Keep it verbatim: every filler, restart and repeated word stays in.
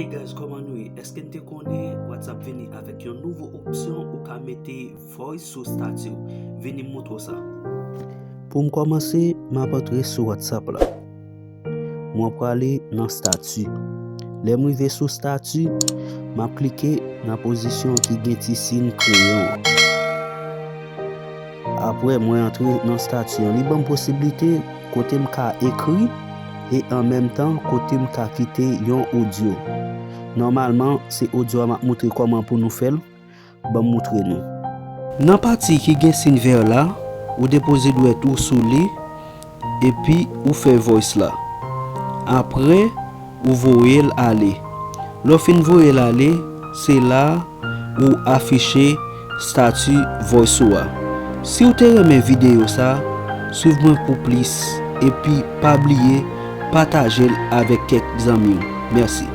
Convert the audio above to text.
Hey guys, kòman nou ye? Èske n te konnen WhatsApp vini avèk yon nouvo opsyon ou ka mete voice sou stati w? Vini m montre w sa. Pou m kòmanse, m ap antre sou WhatsApp la. Mwen prale nan stati. Lè m rive sou stati, m ap klike nan pozisyon ki gen ti siy kreyon an. Apre, mwen antre nan stati an. Li ban m posiblite kote m ka ekri e an menm tan kote m ka kite yon odyo. Nòmalman, se odyo a m ap montre kòman pou nou fè l. Ban m montre nou. Nan pati ki gen siy vè la, ou depoze dwèt ou sou li, epi ou fè voice la. Apre, ou voye l ale. Lè w fin voye l ale, se la ou afiche stati voice ou a. Si w te renmen videyo sa, swiv mwen pou plis, epi pa bliye pataje l avèk kèk zanmi w. Mèsi.